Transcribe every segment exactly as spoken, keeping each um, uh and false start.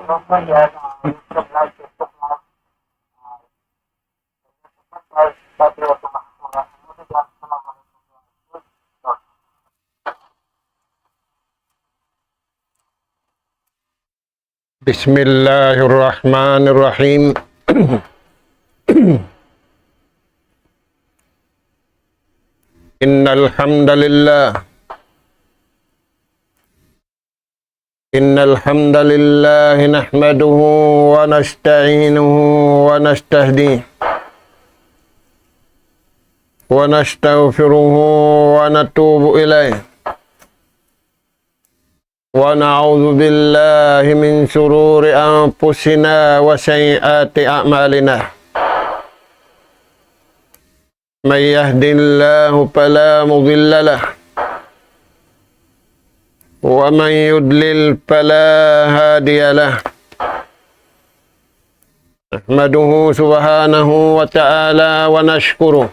بسم الله الرحمن الرحيم. إن الحمد لله إن الحمد لله نحمده ونستعينه ونستهديه ونستغفره ونتوب إليه، ونعوذ بالله من شرور أنفسنا وسيئات أعمالنا. من يهد الله فلا مضل له، ومن يضلل فلا هادي له. نحمده سبحانه وتعالى ونشكره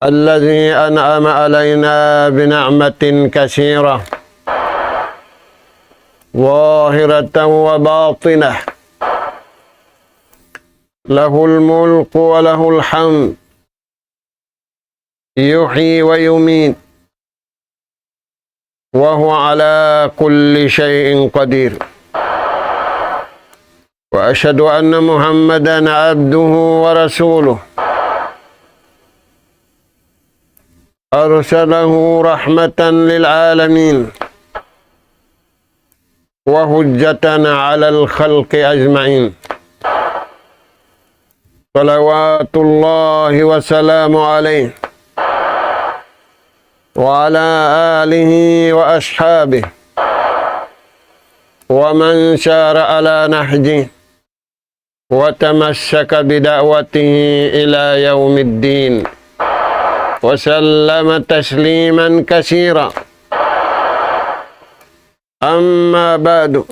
الذي أنعم علينا بنعمة كثيرة ظاهرة وباطنة، له الملك وله الحمد، يحيي ويميت، وهو على كل شيء قدير. وأشهد أن محمدا عبده ورسوله، أرسله رحمة للعالمين وحجة على الخلق أجمعين. صلوات الله وسلامه عليه وعلى آله وأصحابه ومن سار على نهجه وتمسك بدعوته إلى يوم الدين، وسلم تسليما كثيرا. أما بعد،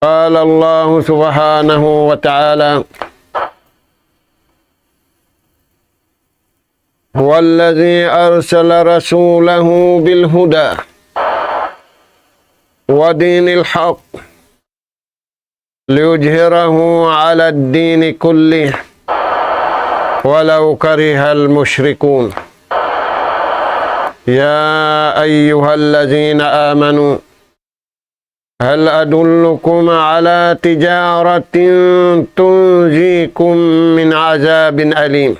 قال الله سبحانه وتعالى: هو الذي أرسل رسوله بالهدى ودين الحق ليظهره على الدين كله ولو كره المشركون. يا أيها الذين آمنوا، هل أدلكم على تجارة تنجيكم من عذاب أليم؟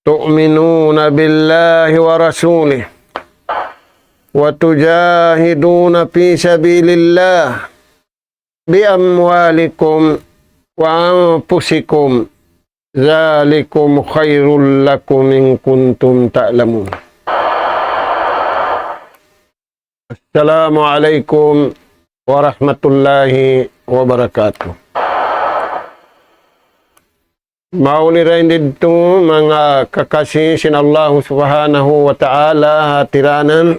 تؤمنون بالله ورسوله وتجاهدون في سبيل الله بأموالكم وأنفسكم، ذلكم خير لكم إن كنتم تعلمون. السلام عليكم ورحمة الله وبركاته. Mauli dayn didtu manga kakasi sin Allahu Subhanahu wa Ta'ala, hatiranan.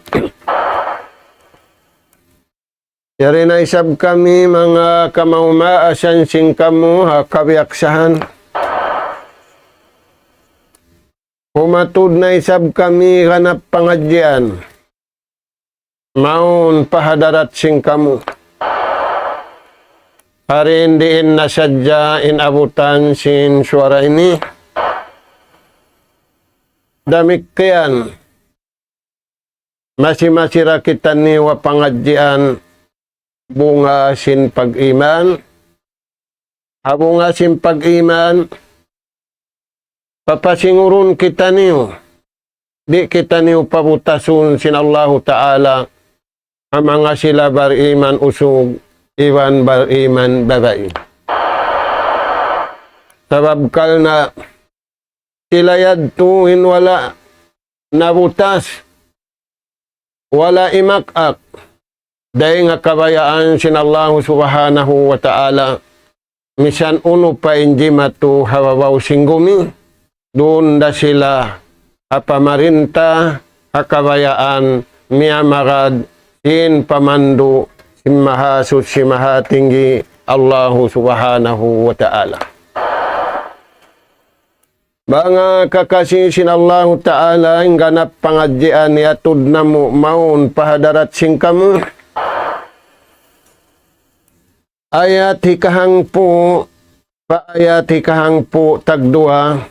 Yari na isab kami manga kamaumaasan sin kamu ha kabiyaksahan. Humatud na isab kami ganap pangadjian mawn pa hadarat sin kamu. Hari in diin na sadja in abutan sin suwara ini. Damikkiyan, masi-masi ra kitaniyu ha pangadjian bunga sin pag-iman. Ha bunga sin pag-iman, papasingurun kitaniyu, di' kitaniyu pabutasun sin Allahu Ta'ala, ha manga sila bariman usug iban bariman babai. Sabab karna' sila yadtu in wala' nabutas, wala' imak-ak dayn ha kabayaan sin Allahu Subhanahu wa Ta'ala, misan unu pa in jimatu ha babaw sin gumi, duun da sila ha pamarinta, ha kabayaan, miyamagad sin pamandu' sin Mahasuchi Mahatinggi Allahu Subhanahu wa Ta'ala. Manga kakasi sin Allahu Ta'ala, in ganap pangadjian yatud namu' mawn pa hadarat sin kamu. Ayat hikahangpu', pa ayat hikahangpu' tagduwa,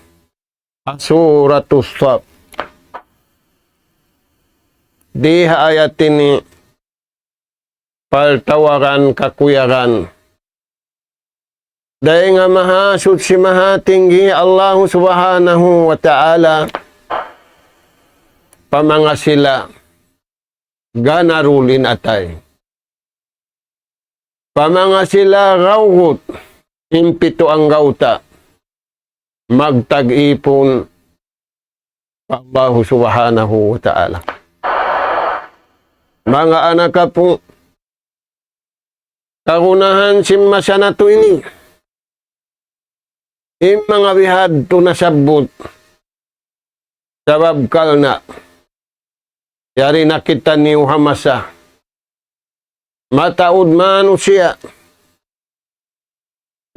Suratus Saff. Di ha ayat ini, paltawaran kakuyagan. Dayn ha Mahasuchi Mahatinggi Allahu Subhanahu wa Ta'ala, pa manga sila ganarul in atay. Pa manga sila rawgut in pitu anggawta' magtag-ipun pa Allahu Subhanahu wa Ta'ala. Manga anak apu', kagunahan sin masa natu' ini, in manga bihadtu nasabbut, sabab karna' yari na kitaniyu ha masa mataud manusiya',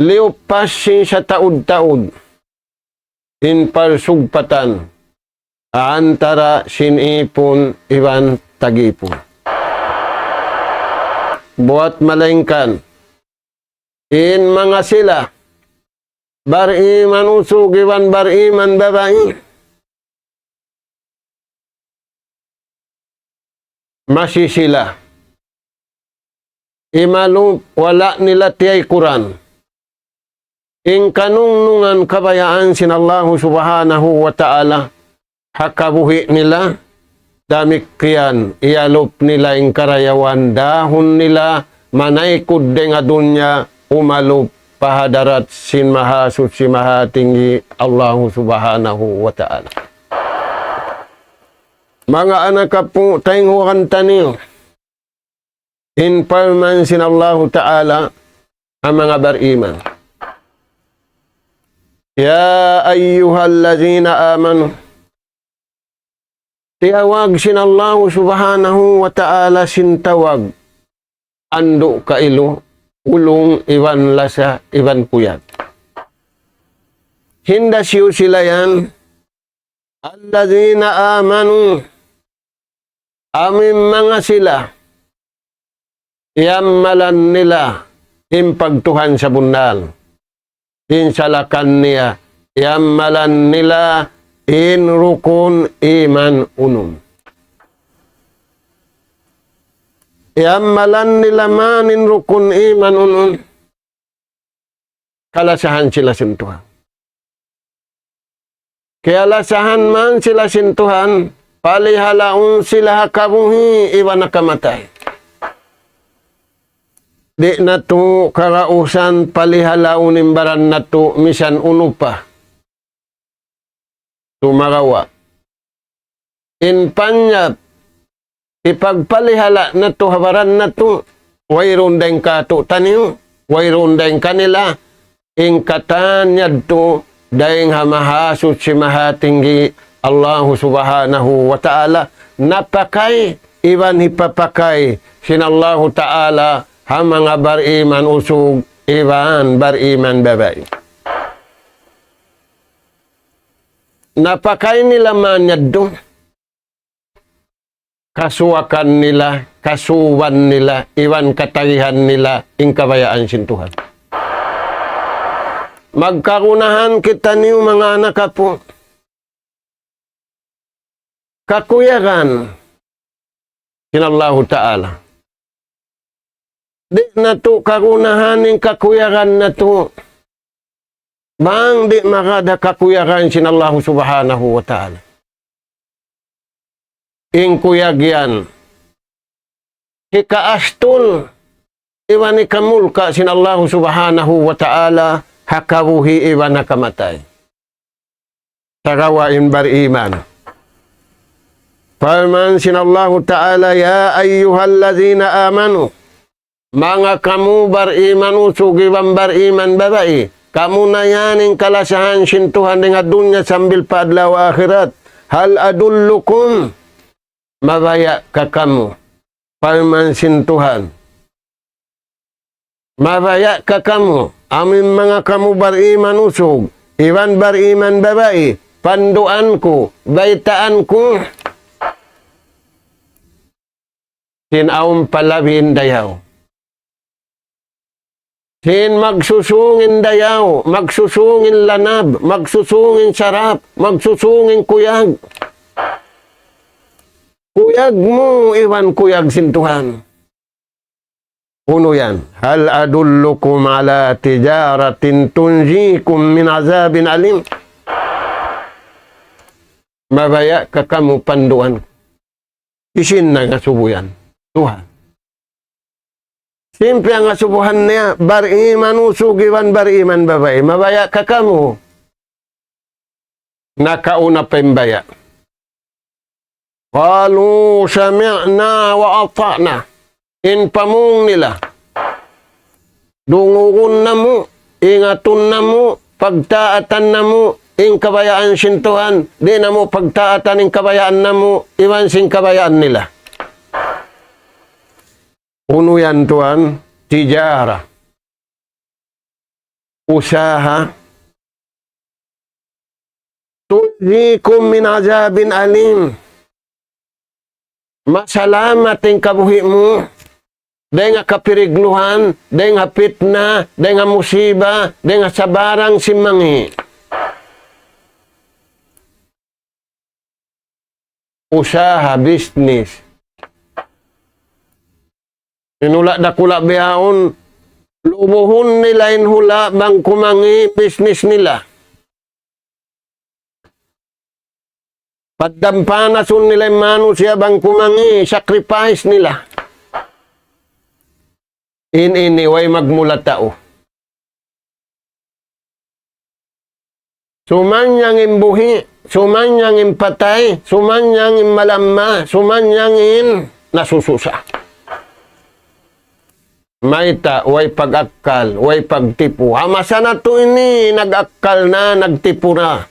liyupas sin sataud-taud in parsugpatan antara sin ipun iban tag-ipun. Buwat malaingkan in manga sila bariman usug iban bariman babai, masi sila imalup, wala' nila tiyaykuran in kanungnungan kabayaan sin Allahu Subhanahu wa Ta'ala ha kabuhi' nila. Damikkiyan iyalup nila in karayawan, dahun nila manaykud dayn ha dunya umalup pa hadarat sin Mahasuchi Mahatinggi Allahu Subhanahu wa Ta'ala. Manga anak apu', taynghuran taniyu in parman sin Allahu Ta'ala ha manga bariman. يا أيها الذين آمنوا. Tiyawag sin Allahu Subhanahu wa Ta'ala sin tawag andu' kailu, ulung iban lasa iban kuyag. Hinda siyu sila yan, الذين آمنوا, amu in manga sila iyammalan nila in pagtuhan sabunnal. In salakan niya, iyammalan nila in rukun iman unum. Iyammalan nila man in rukun iman unum. Kalasahan sila sin Tuhan. Kiyalasahan man sila sin Tuhan, palihalaun sila ha kabuhi' iban ha kamatay. Di' natu' kagausan palihalaun in baran natu' misan unu pa. Sumagawa' in panyap hipagpalihala' natu' ha baran natu', wayruun dayn kātu'niyu, wayruun dayn kanila, in katan yadtu dayn ha Mahasuchi Mahatinggi Allahu Subhanahu wa Ta'ala, napakay iban hipapakay sin Allahu Ta'ala ha manga bariman usug iban bariman babai. Napakay nila man yadtu, kasuwakan nila, kasuban nila, iban katagihan nila in kabayaan sin Tuhan. Magkagunahan kitaniyu manga anak apu'. Kakuyagan sin Allahu Ta'ala. Di' natu' kagunahan in kakuyagan natu'. Bang di' magad ha kakuyagan sin Allahu Subhanahu wa Ta'ala. In kuyag yan, hikaastul iban hikamulka' sin Allahu Subhanahu wa Ta'ala ha kabuhi' iban ha kamatay. Sagawa' in bariman. Parman sin Allahu Ta'ala, يا أيها الذين آمنوا, manga kamu bariman usug iban bariman babai, kamu na yan in kalasahan sin Tuhan dayn ha dunya sambil pa adlaw akhirat. هل أدلكم, mabaya' ka kamu, parman sin Tuhan. Mabaya' ka kamu, amu in manga kamu bariman usug, iban bariman babai, panduan ku, baytaan ku, sin awn pa labi in dayaw. Sin magsusung in dayaw, magsusung in lanab, magsusung in sarap, magsusung in kuyag. Kuyag mu iban kuyag sin Tuhan. Unu yan? هل أدلكم على تجارة تنجيكم من عذاب أليم؟ Mabaya' ka kamu panduan? Hisiyu in nangasubu yan? Tuhan. Siyempre, in asubuhan niya, bariman usug iban bariman babai. Mabaya' ka kamu? Nakauna pa in baya'. قالوا سمعنا وأطعنا. In pamung nila, dungugun namu', ingatun namu', pagtaatan namu', in kabayaan sin Tuhan, di' namu' pagtaatan in kabayaan namu', iban sin kabayaan nila. Unu yan, tuwan? Tijara. Usaha. تنجيكم من عذاب أليم. Masalamat in kabuhi' mu dayn ha kapirigluhan, dayn ha pitna, dayn ha musiba, dayn ha sabarang simangī'. Usaha, business. In hula' dakula' bihaun, lubuhun nila in hula' bang kumangī' business nila. Pagdampanasun nila in manusiya' bang kumangī', sacrifice nila. In ini way magmula tau. Sumannang in buhi', sumannang in patay, sumannang in malamma, sumannang in nasususa. Mayta', way pag-akkal, way pagtipu. Ha masa natu' ini, nag-akkal na, nagtipu na.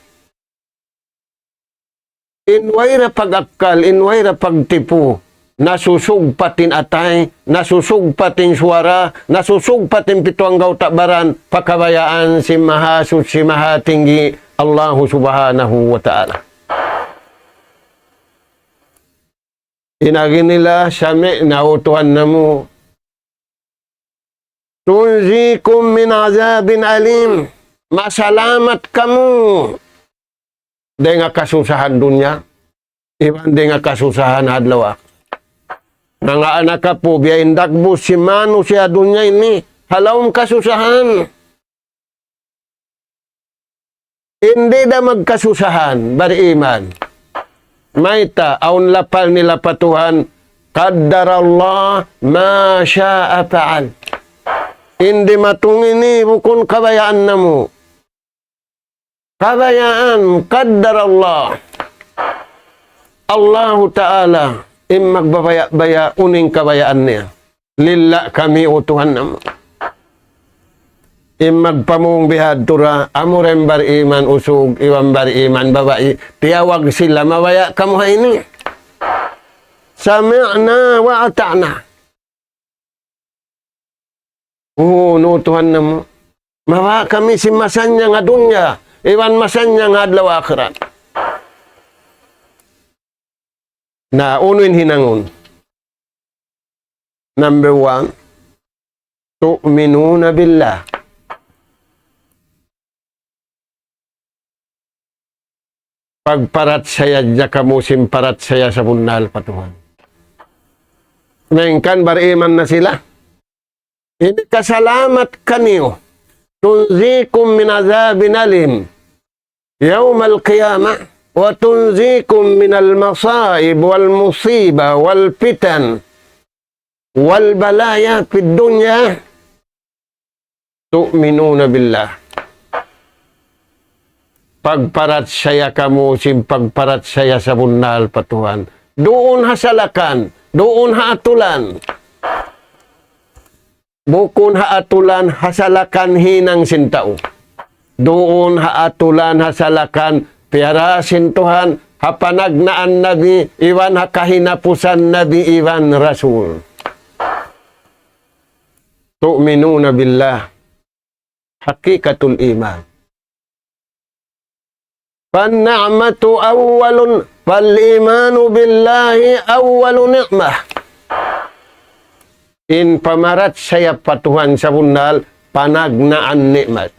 In way da pag-akkal, in way da pagtipu, nasusugpat in atay, nasusugpat in suwara, nasusugpat in pitu anggawta' baran, pa kabayaan sin Mahasuchi, Mahatinggi, Allahu Subhanahu wa Ta'ala. In agi nila, sami'na, O Tuhan namu', تنجيكم من عذاب أليم. Masalamat kamu dayn ha kasusahan dunya, iban dayn ha kasusahan adlaw akhirat. Manga anak apu, biya' in dagbus sin manusiya' dunya ini, ha lawm kasusahan. Di' da magkasusahan, bariman. Mayta', awn lapal nila pa Tuhan, قدر الله ما شاء فعل. In dimatung ini bukun kabayaan namu'. Kabayaan, قدر الله. Allahu Ta'ala, in magbabaya'-baya', unu in kabayaan niya. Lilla' kami, O Tuhan namu'. In magpamung bihadtu ra, amu ra in bariman usug, iban bariman babai, tiyawag sila, mabaya' kamu ha ini. سمعنا وأطعنا. Unu, Tuhan namu'. Mabaya' kami sin masannyang ha dunya, iban masannyang ha adlaw akhirat. Na, unu in hinangun? Number one, تؤمنون بالله. Pagparachaya da kamu sin parachaya sabunnal pa Tuhan. Malayngkan bariman na sila. Ini kasalamat kaniyu. تنجيكم من عذاب أليم يوم القيامة وتنجيكم من المصائب والمصيبة والفتن والبلايا في الدنيا. تؤمنون بالله. Pagparachaya kamu sin pagparachaya sabunnal pa Tuhan. Duun ha salakan, duun ha atulan. Bukun ha atulan, ha salakan hinang sin tau. Duun ha atulan, ha salakan, piyara sin Tuhan, ha panagnaan Nabi, iban ha kahinapusan Nabi, iban Rasul. تؤمنون بالله. حقيقة الإيمان. فالنعمة أول، فالإيمان بالله أول نعمة. In pamarachaya pa Tuhan sabunnal panagnaan ni'mat.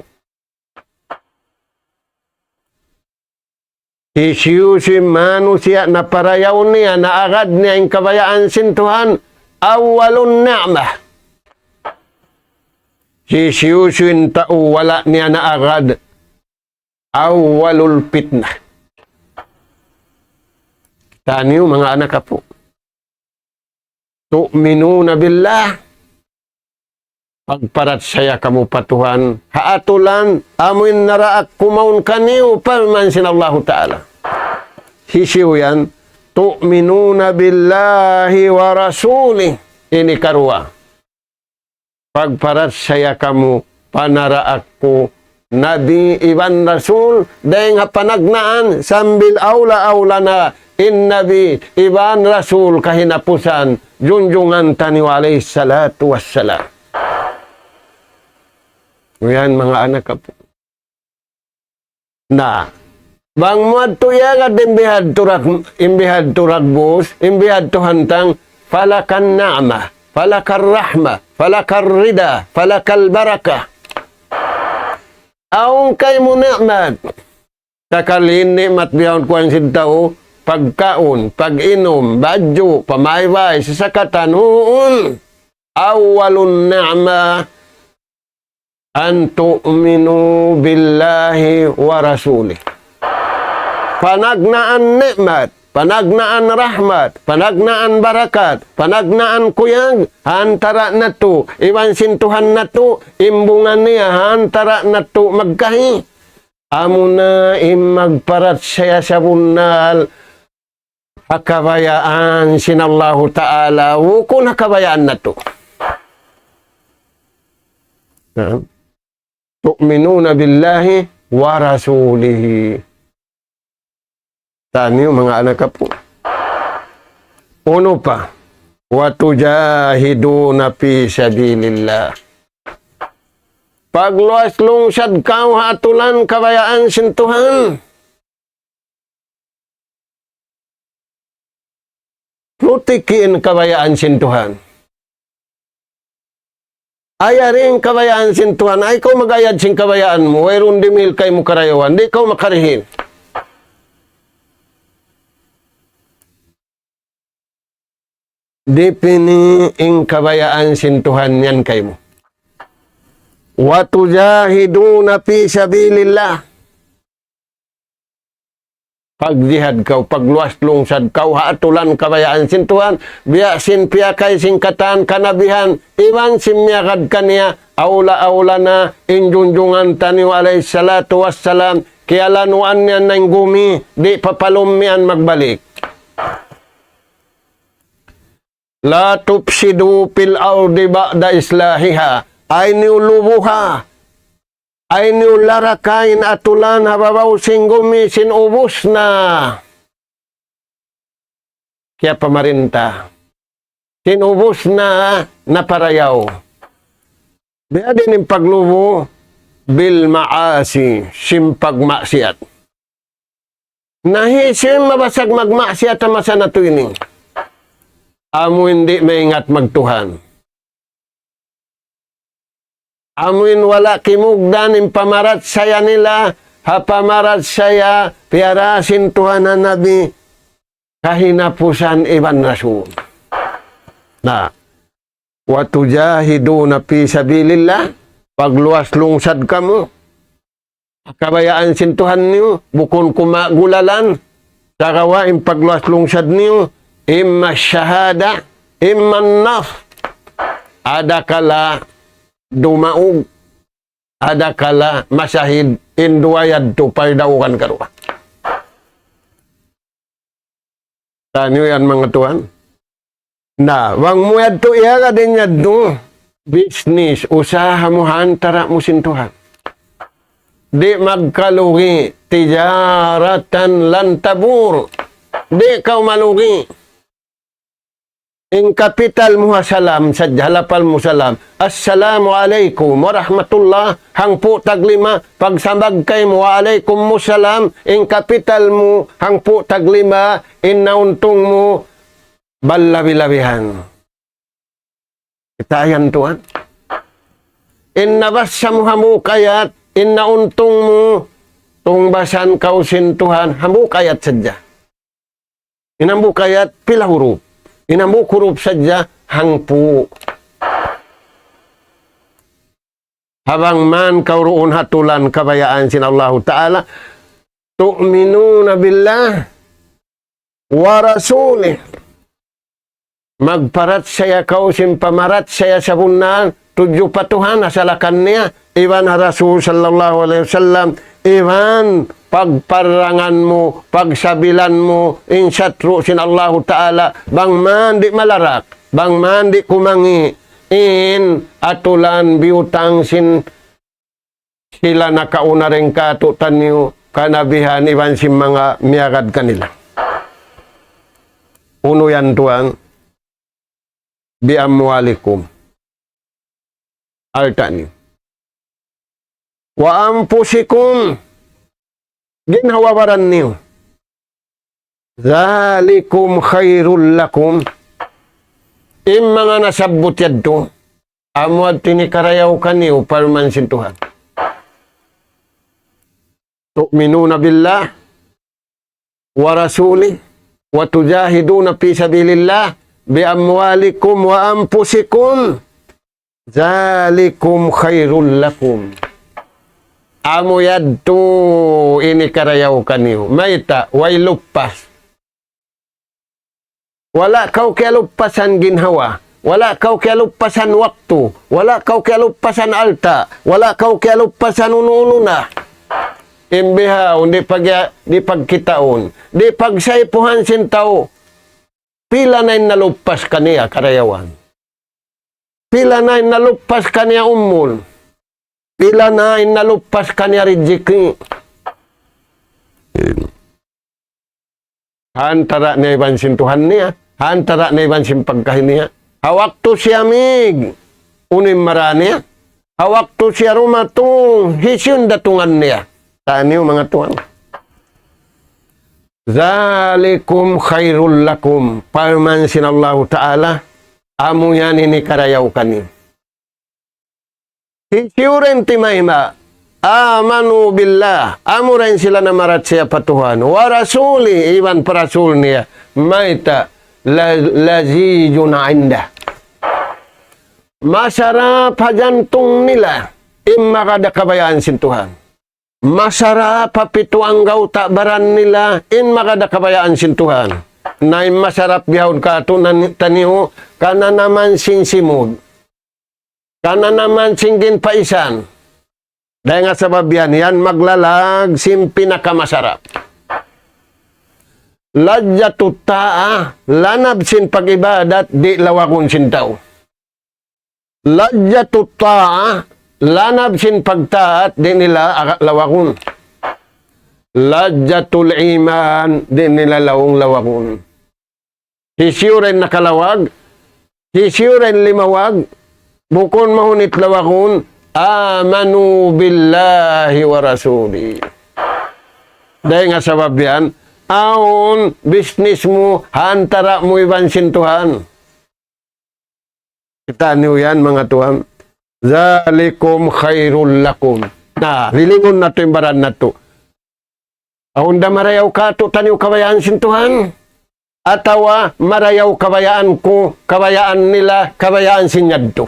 Hisiyu-siyu in manusiya' naparayaw niya, naagad niya in kabayaan sin Tuhan, أول نعمة. Hisiyu-siyu in tau wala' niya naagad, أول الفتنة. Taniyu manga anak apu'. تؤمنون بالله. Pagparachaya kamu pa Tuhan, ha atulan, amu in naraak ku mawn kaniyu, parman sin Allahu Ta'ala. Hisiyu yan, تؤمنون بالله ورسوله. Ini karuwa. Pagparachaya kamu pa naraak ku Nabi iban Rasul, dayng ha panagnaan sambil awla-awla na in Nabi iban Rasul kahinapusan, junjungan taniyu alayhi salatu wassalam. Yan manga anak apu'. Na, bang mu adtu iyagad in bihadtu rak-, in bihadtu ragbus, in bihadtu hantang, فلك النعمة، فلك الرحمة، فلك الرضا، فلك البركة. Awn kaymu ni'mat. Sakali in ni'mat bihaun kuwan sin tau, pagkaun, pag-inum, badju', pamaybay, sasakatan, huun. أول النعمة أن تؤمنوا بالله ورسوله. Panagnaan ni'mat, panagnaan rahmat, panagnaan barakat, panagnaan kuyag, ha antara natu', iban sin Tuhan natu', in bunga niya, ha antara natu' magkahi. Amuna in magparachaya sabunnal ha kabayaan sin Allahu Ta'ala, bukun ha kabayaan natu'. Naam. تؤمنون بالله ورسوله. Taniyu manga anak apu'. Unu pa? وتجاهدون في سبيل الله. Pagluwas lungsad kaw ha atulan kabayaan sin Tuhan. Protect in kabayaan sin Tuhan. Ayari in kabayaan sin Tuhan. Ay kaw mag-ayad sin kabayaan mu. Wayruun dimihil kaymu karayawan. Di' kaw makarihil. Dipini in kabayaan sin Tuhan yan kaymu. وتجاهدون في سبيل الله. Pagjihad kaw, pagluwas lungsad kaw, ha atulan kabayaan sin Tuhan, biya' sin piyakay sin katan kanabihan, iban sin miyagad kaniya, awla-awla na in junjungan taniyu alayhi salatu wassalam, kiyalanuan niya na in gumi, di' papalummian magbalik. لا تفسدوا في الأرض بعد إصلاحها. Ayaw niyu lubuha. Ayaw niyu laraka in atulan ha babaw sin gumi sin ubus na kiyapamarinta. Sin ubus na naparayaw. Biya' diin in paglubu بالمعاصي, sin pagmaksiyat. Na hisiyu in mabasag magmaksiyat ha masa natu' ini? Amu in di' maingat magtuhan. Amu in wala' kimugdan in pamarachaya nila, ha pamarachaya piyara sin Tuhan ha Nabi, kahinapusan iban Rasul. Na, وتجاهدون في سبيل الله, pagluwas lungsad kamu. Kabayaan sin Tuhan niyu, bukun kuma gulalan, sagawa' in pagluwas lungsad niyu, إما الشهادة، إما النفط. Adakala dumaug, adakala masahid, in duwa yadtu paydaugan karuwa. Taniyu yan manga tuwan. Na, bang mu yadtu iyagad in yadtu, business, usaha mu ha antara' mu sin Tuhan. Di' magkalugi, تجارة لن تبور. Di' kaw malugi. In kapital mu ha salam sadja, ha lapal mu salam. Assalamu alaykum warahmatullah, hangpu' taglima, pagsambag kaymu, wa alaykumussalam, in kapital mu, hangpu' taglima, in nauntung mu, balabi-labihan. Kita' yan tuwan. In nabassa mu hambuuk ayat, in nauntung mu, tungbasan kaw sin Tuhan, hambuuk ayat sadja. In hambuuk ayat, pila hurup. In hambuuk hurup sadja, hangpu'. Ha bang man kaw duun ha tulan kabayaan sin Allahu Ta'ala, tu'minuna billah wa rasulih. Magparachaya kaw sin pamarachaya sabunnal, tudju pa Tuhan, asalakan niya, iban ha Rasul sallallahu alayhi wasallam, iban pagparangan mu, pagsabilan mu, in satru' sin Allahu Ta'ala, bang man di' malarak, bang man di' kumangi', in atulan biyutang sin sila nakauna dayn kātu'niyu, kanabihan iban sin manga miyagad kanila. Unu yan tuwan, bi amwalikum. Alta' niyu. Wa anfusikum. Ginhawa-baran niyu. Dhalikum khairul lakum. In manga nasabbut yadtu, amu yadtu in hikarayaw kaniyu, parman sin Tuhan. Tu'minuna billah wa rasulih wa tujahiduna fi sabilillah bi amwalikum wa anfusikum. Dhalikum khairul lakum. Amu yadtu in hikarayaw kaniyu. Mayta', way luppas. Wala' kaw kiyaluppasan ginhawa. Wala' kaw kiyaluppasan waktu. Wala' kaw kiyaluppasan alta'. Wala' kaw kiyaluppasan unu-unu na. In bihaun, di' pag-, di' pagkitaun. Di' pagsaypuhan sin tau. Pila na in naluppas kaniya karayawan. Pila na in naluppas kaniya umul. Pila na in naluppas kaniya rijiki. Ha antara' niya iban sin Tuhan niya, ha antara' niya iban sin pagkahi niya. Ha waktu siya mig, unu in marā niya. Ha waktu siya dumatung, hisiyu in datungan niya. Taniyu manga tuwan. Dhalikum khairul lakum. Parman sin Allahu Ta'ala, amu yan in hikarayaw kaniyu. Hisiyu da in timayma', amanu billah, amu da in sila namarachaya pa Tuhan, wa rasuli, iban pa Rasul niya, mayta', la-, lazizun inda. Masarap ha jantung nila, in manga kabayaan sin Tuhan. Masarap ha pitu anggawta' baran nila, in manga kabayaan sin Tuhan. Na in masarap bihaun kātu' nan-, taniyu, kananaman sin simud. Kananaman sin ginpaisan. Dayn ha sabab yan, yan maglalag sin pinakamasarap. Ladjatut ta'a, lanab sin pag-ibadat, di' lawagun sin tau. Ladjatut ta'a, lanab sin pagtaat, di' nila aga-, lawagun. Ladjatul iman, di' nila laung lawagun. Hisiyu da in nakalawag, hisiyu da in limawag, bukun mahunit lawagun, amanu billahi wa rasuli. Dayn ha sabab yan, awn business mu, ha antara' mu iban sin Tuhan. Kita' niyu yan, manga tuwan. Dhalikum khairul lakum. Na, lilingun natu' in baran natu'. Awn da marayaw kātu'niyu kabayaan sin Tuhan. Atawa marayaw kabayaan ku, kabayaan nila, kabayaan sin yadtu.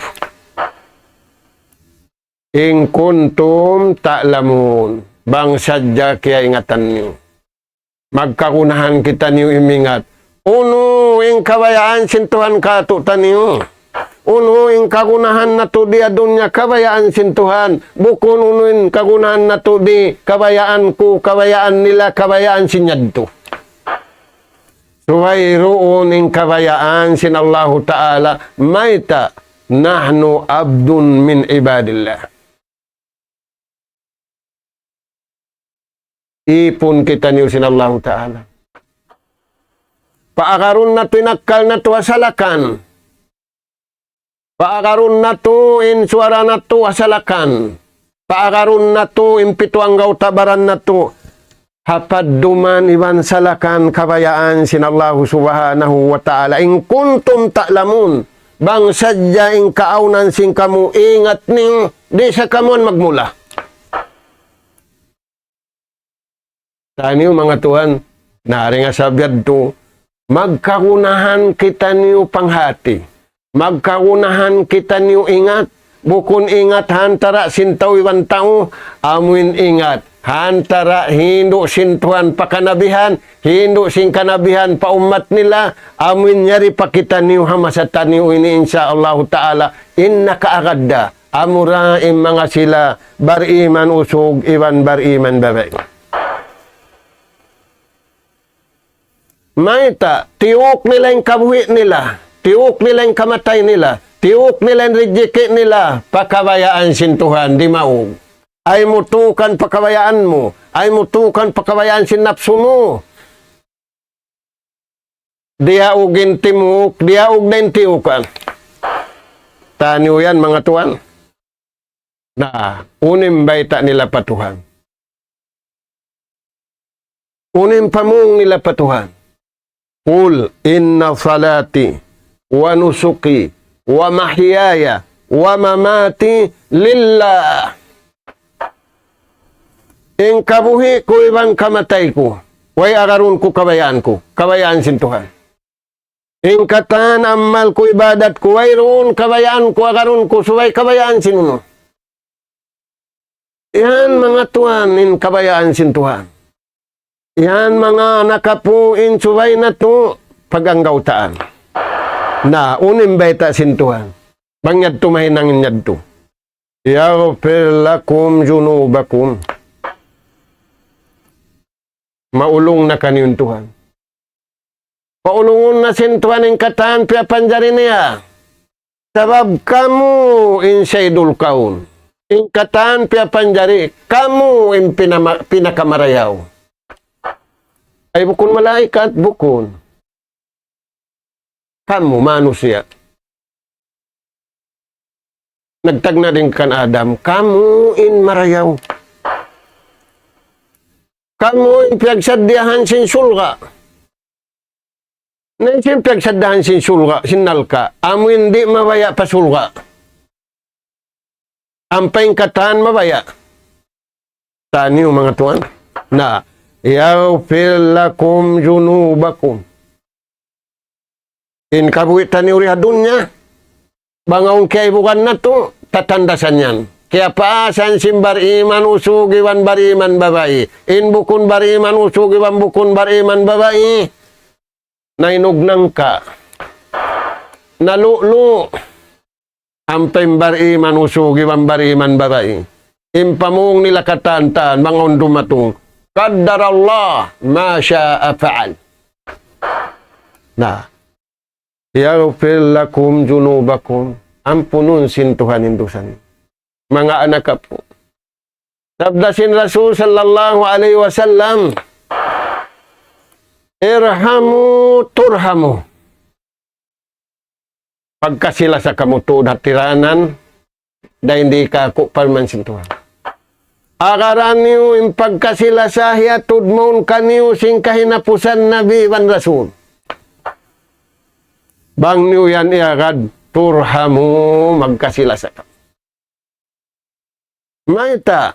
In kuntum ta'lamun. Bang sadja kiyaingatan niyu. Magkagunahan kitaniyu imingat. Unu in kabayaan sin Tuhan kātu'niyu? Unu in kagunahan natu' di ha dunya kabayaan sin Tuhan? Bukun unu in kagunahan natu' di kabayaan ku, kabayaan nila, kabayaan sin yadtu. Subay duun in kabayaan sin Allahu Ta'ala, mayta', nahnu abdun min ibadillah. Ipun kitaniyu sin Allahu Ta'ala. Paagarun natu' in akkal natu' ha salakan. Paagarun natu' in suwara natu' ha salakan. Paagarun natu' in pitu anggawta' baran natu' ha padduman iban salakan kabayaan sin Allahu Subhanahu wa Ta'ala. In kuntum ta'lamun, bang sadja in kaawnan sin kamu ingat niyu, di' sa kamu magmula. Taniyu manga tuwan, na dayn ha sabab yadtu, magkagunahan kitaniyu panghati. Magkagunahan kitaniyu ingat, bukun ingat ha antara' sin tau iban tau, amuin ingat ha antara' hindu' sin Tuhan pa kanabihan, hindu' sin kanabihan pa ummat nila, amuin yari pa kitaniyu ha masa taniyu ini, insya Allahu Ta'ala, in nakaagad da, amura in manga sila bariman usug iban bariman babai. Mayta', tiyuk nila in kabuhi' nila, tiyuk nila in kamatay nila, tiyuk nila in rijiki' nila, pa kabayaan sin Tuhan, di' maug. Ay mutukan pa kabayaan mu, ay mutukan pa kabayaan sin napsu mu. Diyaug in timuk, diyaug da in tiyukan. Taniyu yan, manga tuwan. Na, unu in bayta' nila pa Tuhan. Unu in pamung nila pa Tuhan. قل إن صلاتي ونسكي ومحياي ومماتي لله. In kabuhi' ku iban kamatay ku, way agarun ku kabayaan ku, kabayaan sin Tuhan. In katan amal ku, ibadat ku, wayruun kabayaan ku, agarun ku, subay kabayaan sin unu. Yan manga tuwan in kabayaan sin Tuhan. Yan manga anak apu' in subay natu' pag-anggawtaan. Na, unu in bayta' sin Tuhan. Bang yadtu mahinang in yadtu. يغفر لكم ذنوبكم. Maulung na kaniyu in Tuhan. Paulungun na sin Tuhan in katan piyapanjari niya. Sabab kamu in sayyidul kawn. In katan piyapanjari, kamu in pinama-, pinakamarayaw. Ay bukun malaikat, bukun. Kamu manusiya'. Nagtagna' dayn kan Adam, kamu in marayaw. Kamu in piyagsaddiyahan sin surga'. Na in sin piyagsaddiyahan sin surga', sin narka', amu in di' mabaya' pa surga'. Ampa in katan mabaya'. Taniyu manga tuwan. Na, يغفر لكم ذنوبكم. In kabuhi' taniyu di ha dunya, bang awn kiyaibugan natu', tatandasan yan. Kiyapaasan sin bariman usug iban bariman babai. In bukun bariman usug iban bukun bariman babai, nainug nangka', nalu'lu'. Ampa in bariman usug iban bariman babai, in pamung nila katan-katan, bang awn dumatung, قدر الله ما شاء فعل. Na, يغفر لكم ذنوبكم. Ampunun sin Tuhan in dusa niyu. Manga anak apu'. Sabda sin Rasul sallallahu alayhi wasallam, ارحموا ترحموا. Pagkasi-lasa kamu tuud ha tiranan, dayn di kaku' parman sin Tuhan. Agaran niyu in pagkasi-lasa hiyatud mawn kaniyu sin kahinapusan Nabi iban Rasul. Bang niyu yan iyagad, ترحموا, magkasi-lasa kamu. Mayta'?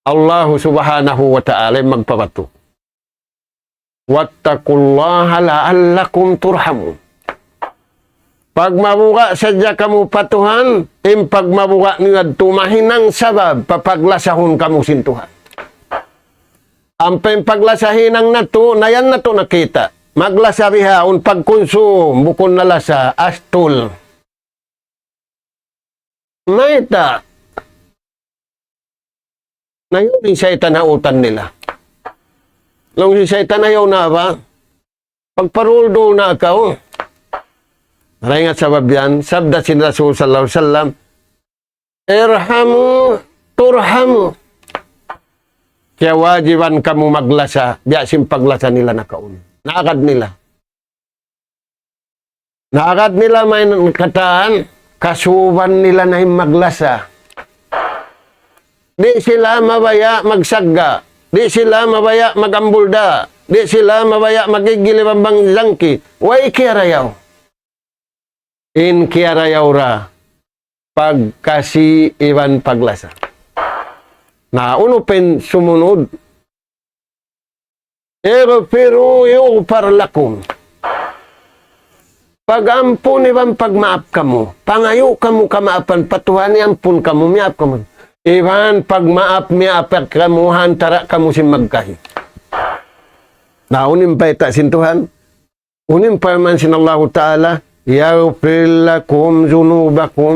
Allahu Subhanahu wa Ta'ala in magpabatu'. واتقوا الله لعلكم ترحمون. Pagmabuga' sadja kamu pa Tuhan, in pagmabuga' niyu yadtu mahinang sabab pa paglasahun kamu sin Tuhan. Ampa in paglasa hinang natu', na yan natu' nakita'. Maglasa bihaun pagkunsum, bukun na lasa, astul. Mayta'? Na yun in saytan ha utan nila. Laung sin saytan, ayaw na ba? Pagparul-dul na kaw. Dayn ha sabab yan, sabda sin Rasul sallallahu alayhi wasallam, ارحموا ترحموا. Kiyawajiban kamu maglasa, biya' sin paglasa nila nakauna. Naagad nila. Na agad nila mayan katan, kasuban nila na in maglasa. Di' sila mabaya' magsagga'. Di' sila mabaya' magambulda'. Di' sila mabaya' magigil iban bang jangki. Way kiyarayaw. In kiyarayaw ra, pagkasi iban paglasa. Na, unu pa in sumunud? اغفروا يغفر لكم. Pag-ampun iban pagmaap kamu. Pangayu' kamu kamaapan pa Tuhan, iyampun kamu, miyaap kamu. Iban pagmaap, miyaap kamu, ha antara' kamu sin magkahi. Na, unu in bayta' sin Tuhan? Unu in parman sin Allahu Ta'ala? يغفر لكم ذنوبكم.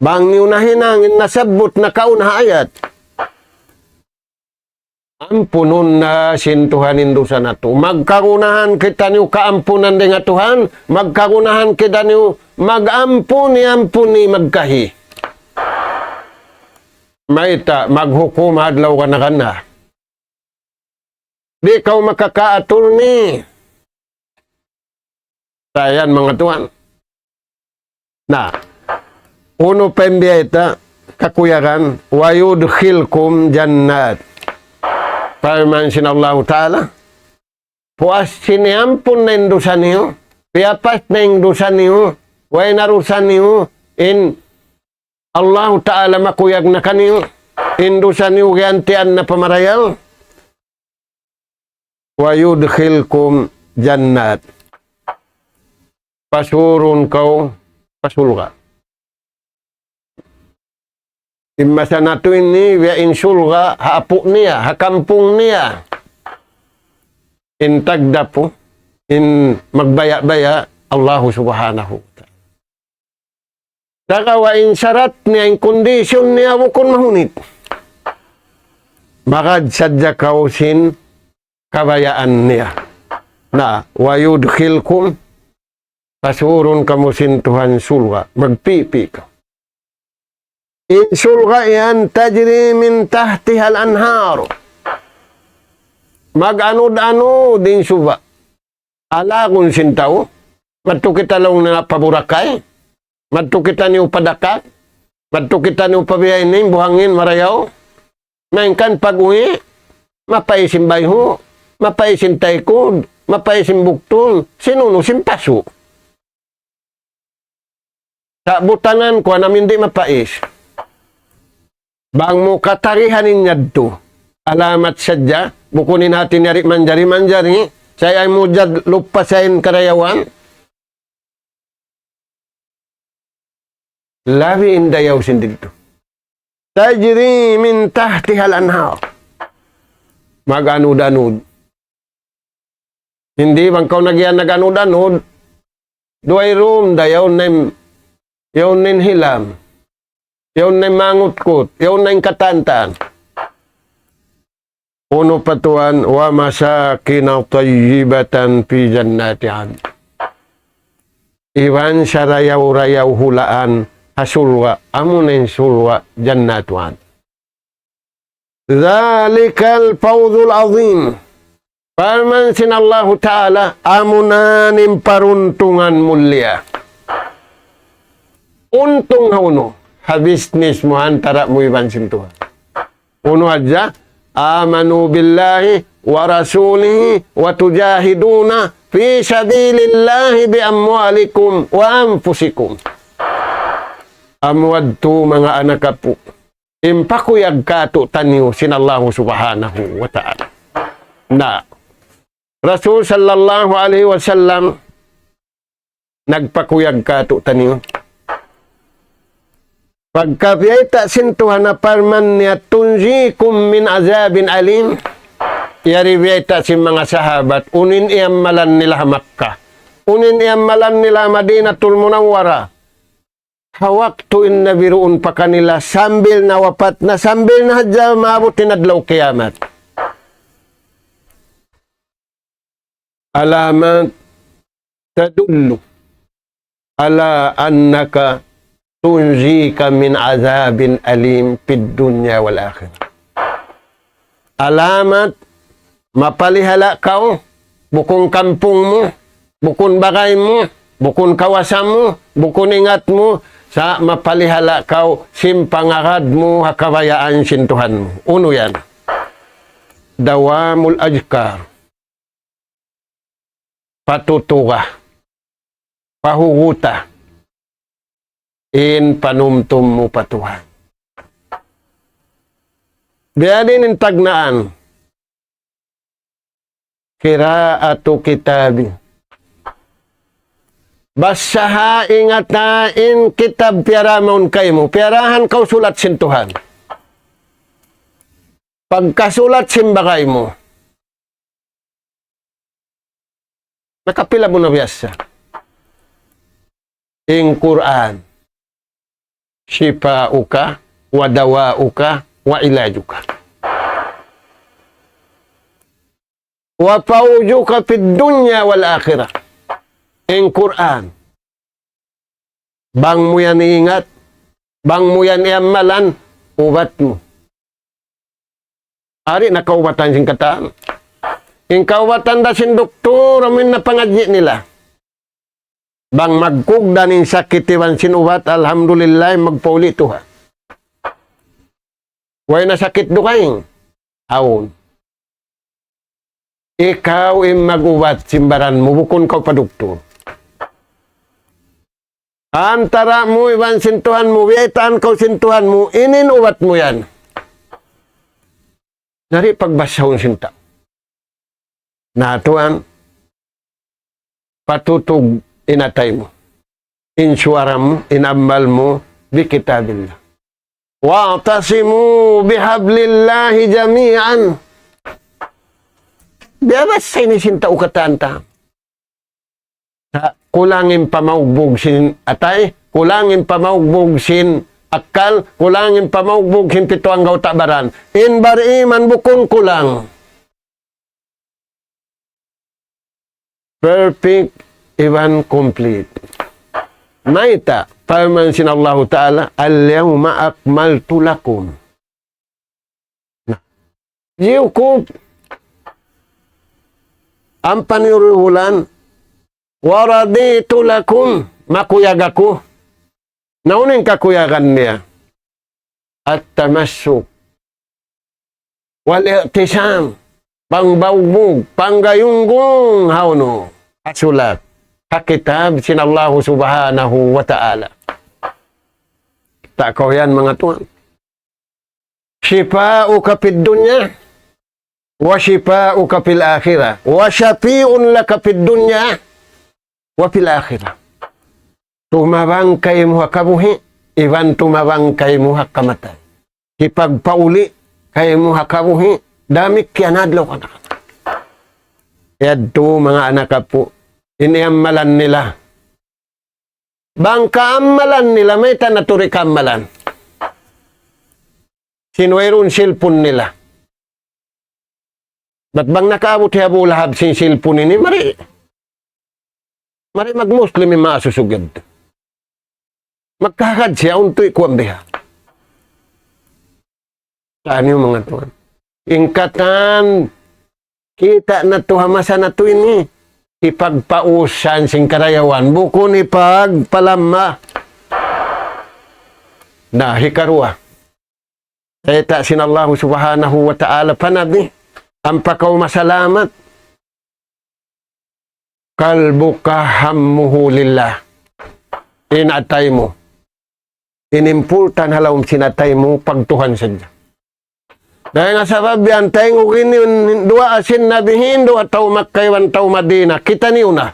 Bang niyu nahinang in nasabbut nakauna ha ayat. Ampunun na sin Tuhan in dusa natu'. Magkagunahan kitaniyu kaampunan dayn ha Tuhan, magkagunahan kitaniyu mag-ampun, iyampun in magkahi. Mayta', maghukum ha adlaw gana-gana. Di' kaw makakaatur ni. Sa' yan, manga tuwan. Na, unu pa in biyayta', kakuyagan, ويدخلكم جنات. Parman sin Allahu Ta'ala, puas sin iyampun na in dusa niyu, piyapas na in dusa niyu, way na dusa niyu, in Allahu Ta'ala makuyag na kaniyu, in dusa niyu giyantian na pa marayaw. ويدخلكم جنات. Pasurun kaw pa surga'. In masa natu' ini, biya' in surga', ha apu' niya, ha kampung niya. In tagdapu, in magbaya'-baya', Allahu Subhanahu wa Ta'ala. Sagawa' in sarat niya, in kondisyon niya, bukun mahunit. Magad sadja kaw sin kabayaan niya. Na, ويدخلكم, pasurun kamu sin Tuhan surga', magpipi kaw. In surga' yan, تجري من تحتها الأنهار. Mag-anud-anud in suba'. Alagun sin tau, madtu kita laung niya pa Boracay, madtu kitaniyu pa Dakak, madtu kitaniyu pa biya' ini, buhangin, marayaw. Malayngkan pag-uwi', mapais in bayhu', mapais in taykud, mapais in buktul, sin unu, sin pasu'. Sa' butangan ku, amin di' mapais. Bang mu katarihan in yadtu. Alamat sadja, bukun in hati niya di' manjari-manjari, sa' ayaw mu jad lupa sa' in karayawan. Labi in dayaw sin didtu. تجري من تحتها الأنهار. Mag-anud-anud. Di' bang kaw nagiyan nag-anud-anud, duwa rum da, yaun na in, yaun na in hilam, yaun na in mangutkut, yaun na in katantan. Unu pa tuwan, ومساكن طيبة في جنات عدن. Iban sarayaw-rayaw hulaan ha surga', amuna in surga' Jannatu Adn. ذلك الفوز العظيم. Parman sin Allahu Ta'ala, amuna in paruntungan mulia. Untung ha unu, ha business mu antara' mu iban sin Tuhan. Unu hadja, آمنوا بالله ورسوله وتجاهدون في سبيل الله بأموالكم وأنفسكم. Amu yadtu manga anak apu'. In pakuyag kātu'niyu sin Allahu Subhanahu wa Ta'ala. Na, Rasul sallallahu alayhi wasallam nagpakuyag kātu'niyu. Pagka biyayta' sin Tuhan ha parman niya, تنجيكم من عذاب أليم. Yari biyayta' sin manga sahabat, unu in iyamalan nila ha Makkah. Unu in iyamalan nila ha Madinatul Munawwarah. Ha waktu in Nabi duun pa kanila, sambil na wapat na, sambil na hadja maabut in adlaw kiyamat. علامات تدل على أنك تنجيك من عذاب أليم في الدنيا والآخرة. Alamat, mapalihala' kaw, bukun kampung mu, bukun bagay mu, Bukun kawasa mu, bukun ingat mu, sa' mapalihala' kaw sin pangarad mu ha kabayaan sin Tuhan mu. Unu yan? Dawamul adhkar. Patutuga. Pahuguta. In panumtum mu pa Tuhan. Biya' diin in tagnaan. Qira'atu kitabi. Basaha, ingata in kitab piyara mawn kaymu. Piyarahan kaw sulat sin Tuhan. Pagkasulat sin bagay mu. Nakapila mu na biyasa? In Qur'an. Shifa'uka wa dawa'uka wa ilajuka. Wa fawzuka fid dunya wal akhirah. In Qur'an. Bang mu yan iingat, bang mu yan iammalan, ubat mu. Ari na kaubatan sin katan. In kaubatan da sin doktor, amu in napangadji' nila. Bang magkugdan in sakit iban sin ubat, alhamdulillah, magpauli' tuud. Way na sakit dugaing. Awn. Ikaw in mag-ubat sin baran mu, bukun kaw pa doktor. Antara' mu iban sin Tuhan mu, biyaytaan kaw sin Tuhan mu, ini in ubat mu yan. Di' pagbasahun sin tau. Na tuwan, patutug in atay mu. In suwara mu, in amal mu, bi kitabillah. واعتصموا بحبل الله جميعا. Biya' ba sa ini sin tau katan ta? Sa' kulang in pamaugbug sin atay, kulang in pamaugbug sin akal, kulang in pamaugbug sin pitu anggawta' baran. In bariman bukun kulang. Perfect iban complete. Mayta', parman sin Allahu Ta'ala, اليوم أكملت لكم. Na, jiyukup, ampa niyu ri bulan, ورضيت لكم, makuyag aku. Na unu in kakuyagan niya? التمسك والاعتصام. Pangbaugbug, panggayunggung, hawnu? Ha sulat. Ha kitab sin Allahu Subhanahu wa Ta'ala. Ta' kaw yan, manga tuwan. شفاؤك في الدنيا وشفاؤك في الآخرة وشفيع لك في الدنيا وفي الآخرة. Tumabang kaymu ha kabuhi', iban tumabang kaymu ha kamatay. Hipagpauli' kaymu ha kabuhi', damikkiyan adlaw kanakan. Yadtu manga anak apu', in iyamalan nila. Bang kaamalan nila, mayta' natu' di' kaamalan? Sin wayruun cellphone nila. Bat bang nakaabut hi Abu Lahab sin cellphone ini, mari. Mari mag-Muslim in manga susugad. Magkahagad siya, untuy kuwan biha. Sa' niyu manga tuwan. In katan, kita' natu' ha masa natu' ini, hipagpausan sin karayawan, bukun hipagpalamma. Na, hikaruwa. Bayta' sin Allahu Subhanahu wa Ta'ala pa Nabi, ampa kaw masalamat. قلبك همه لله. In atay mu. In important ha lawm sin atay mu, pagtuhan sadja. Dayn ha sabab yan, taymanghud ini, duwaa sin Nabi hindu' ha tau Makkah iban tau Madinah. Kitaniyu na.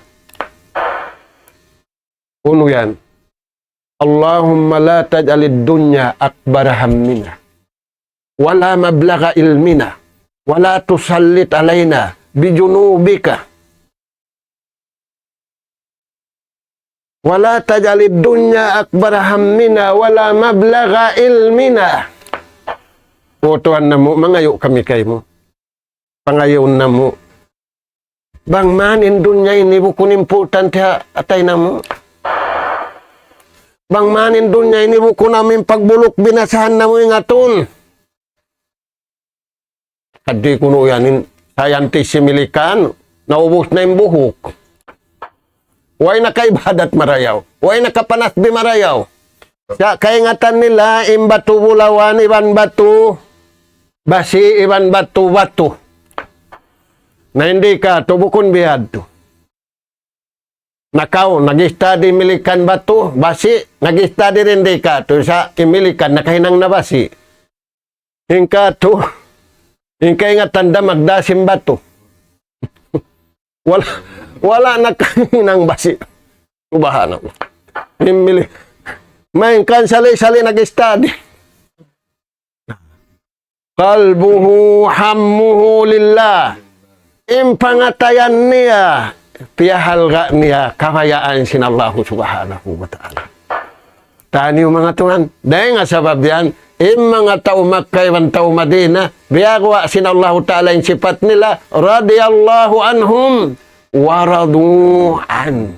Unu yan? اللهم لا تجعل الدنيا أكبر همنا ولا مبلغ علمنا ولا تسلط علينا بذنوبنا ولا تجعل الدنيا أكبر همنا ولا مبلغ علمنا. O Tuhan namu', mangayu' kami kaymu. Pangayuun namu'. Bang man in dunya ini bukun importante ha atay namu'. Bang man in dunya ini bukun amu in pagbuluk binasahan namu' ingatun. Hadi kunu' yan in scientist sin Milikan, naubus na in buhuk. Way nakaibadat marayaw. Way nakapanasbih marayaw. Sa' kaingatan nila, in batu bulawan, iban batu basi', iban batu batu. Na in di' katu', bukun biya' hādtu. Na kaw, nag-study Milikan batu basi', nag-study da in di' katu', sa' in Milikan nakahinang na basi'. In katu', in kaingatan da magdā sin batu. Wala', wala' nakahinang basi'. Subhanallah. In Mili-, main kan sali-sali nag-study. قلبه همه لله. In pangatayan niya, piyahalga' niya kabayaan sin Allahu Subhanahu wa Ta'ala. Taniyu manga tuwan, dayn ha sabab yan, in manga tau Makkah iban tau Madinah, biyaguwa' sin Allahu Ta'ala in sipat nila, رضي الله عنهم ورضوا عنه.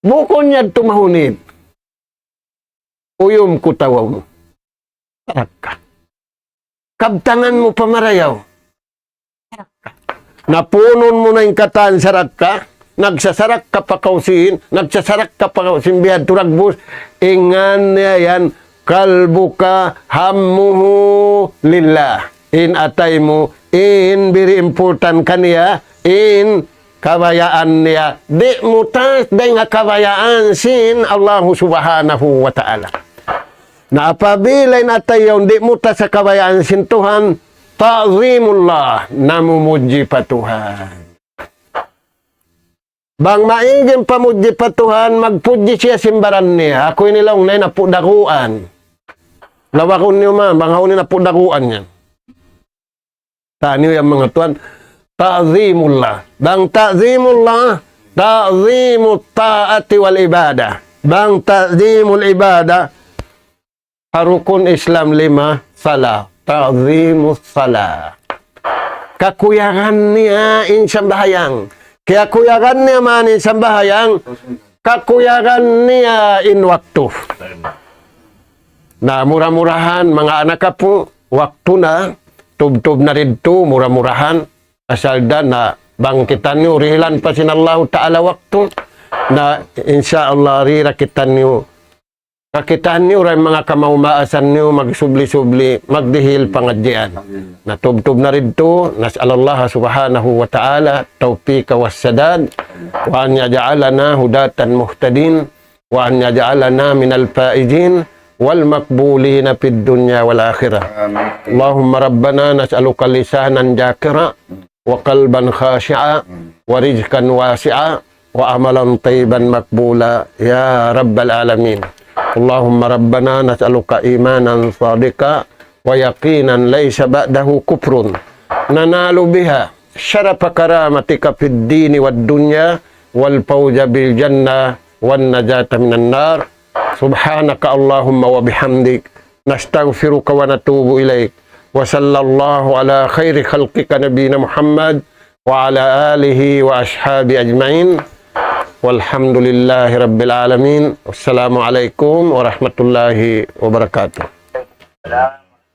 Bukun yadtu mahunit. Uyum ku tawaw mu. Sarakka. Kabtangan mu pa marayaw. Sarakka. Napunun mu na in katan sarakka. Nagsasarakka pa kaw sin, nagsasarakka pa kaw sin biya' hādtu dagbus. Ingan niya yan, قلبك همه لله. In atay mu, in very important kaniya, in kabayaan niya, di' mutas dayn ha kabayaan sin Allahu Subhanahu wa Ta'ala. Na apabila in atay yaun di' mutas ha kabayaan sin Tuhan, ta'zimullah, namumudji pa Tuhan. Bang maig in pamudji pa Tuhan, magpudji siya sin baran niya. Aku ini laung na in apu' daguan. Lawagun niyu man, bang hawnu in apu' daguan yan. Taniyu yan manga tuwan. Ta'zimullah. Bang ta'zimullah, ta'zimut ta'ati wal ibadah. Bang ta'zimul ibadah, ha rukun Islam lima, sala. Ta'zimus sala. Kakuyagan niya in sambahayang. Kakuyagan niya man in sambahayang. Kakuyagan niya in waktu. Na mura-murahan, manga anak apu', waktu na, tubtub na didtu, mura-murahan, asal da na bang kitaniyu dihilan pa sin Allahu Ta'ala waktu, na insya Allah di' da kitaniyu, kakitaan niyu da in manga kamaas-maasan niyu, magsubli-subli, magdihil pangadjian. Na tubtub na didtu, نسأل الله سبحانه وتعالى التوفيق والسداد، وأن يجعلنا هداة مهتدين، وأن يجعلنا من الفائزين والمقبولين في الدنيا والآخرة. آمين. اللهم ربنا نسألك لسانا ذاكرا وقلبا خاشعا ورزقا واسعا وعملا طيبا مقبولا يا رب العالمين. اللهم ربنا نسألك إيمانا صادقا ويقينا ليس بعده كفر ننال بها شرف كرامتك في الدين والدنيا والفوز بالجنة والنجاة من النار. سبحانك اللهم وبحمدك، نستغفرك ونتوب إليك. وصلى الله على خير خلقك نبينا محمد وعلى آله وأصحابه أجمعين. والحمد لله رب العالمين. والسلام عليكم ورحمة الله وبركاته.